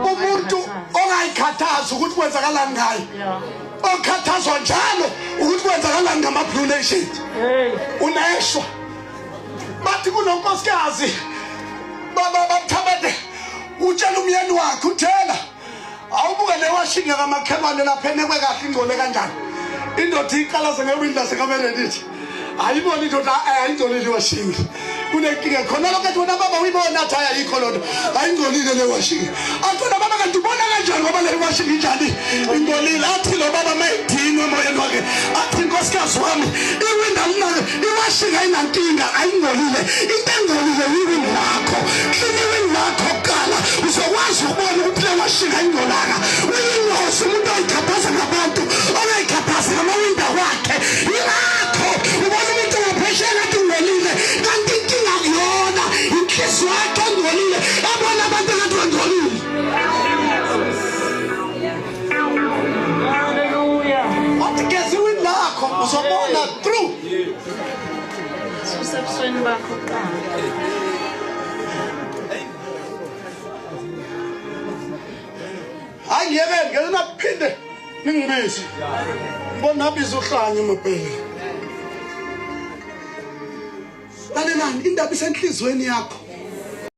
Umuntu ongayikhathazi ukuthi kwenzakalani ngaye, okhathazwa njalo ukuthi kwenzakalani ngama-Blue Nation, uneshwa. Bathi kunonkosikazi bamthabethe, utshela umyeni wakhe, uthela awubuke le washing kamakhelwane lapha enekwe kahle, ingcole kanjani. Indoda iqalaze ngewindi lasekamereni, ithi ayibona indoda, ayingcolile iwashing, kunenkinga khona. Lokho ethi wena baba uyibona, athi hayi, ayikho loo nto, ayingcolile le washing. Athi wena baba, kanti ubona kanjani ngoba le washing injani, ingcolile? Athi lo baba mayidinwe emoyeni wakhe, athi nkosikazi wami, iwindi alinayo, iwashing ayinankinga, ayingcolile. Into engcolile yiwindi lakho. Clean iwindi lakho kuqala, uzokwazi ukubona ukuthi le washing ayingcolanga. Uyingozi umuntu oyikhathaza ngabantu, ongayikhathazi ngamawinda wakhe. Yingakho ubona umuntu ngaphesheya ngathi ungcolile, kanti inkinga kuyona inhliziyo yakhe engcolile, ebona abantu engathi bangcolile. Wathi geza iwindi lakho, uzobona through. Susa ebusweni bakho kuqala. Hayi, ngiyekeni, ngeke naphinde ningibize. Ngibona nabiza uhlanya mabhele. Lalelani, indaba isenhlizweni yakho.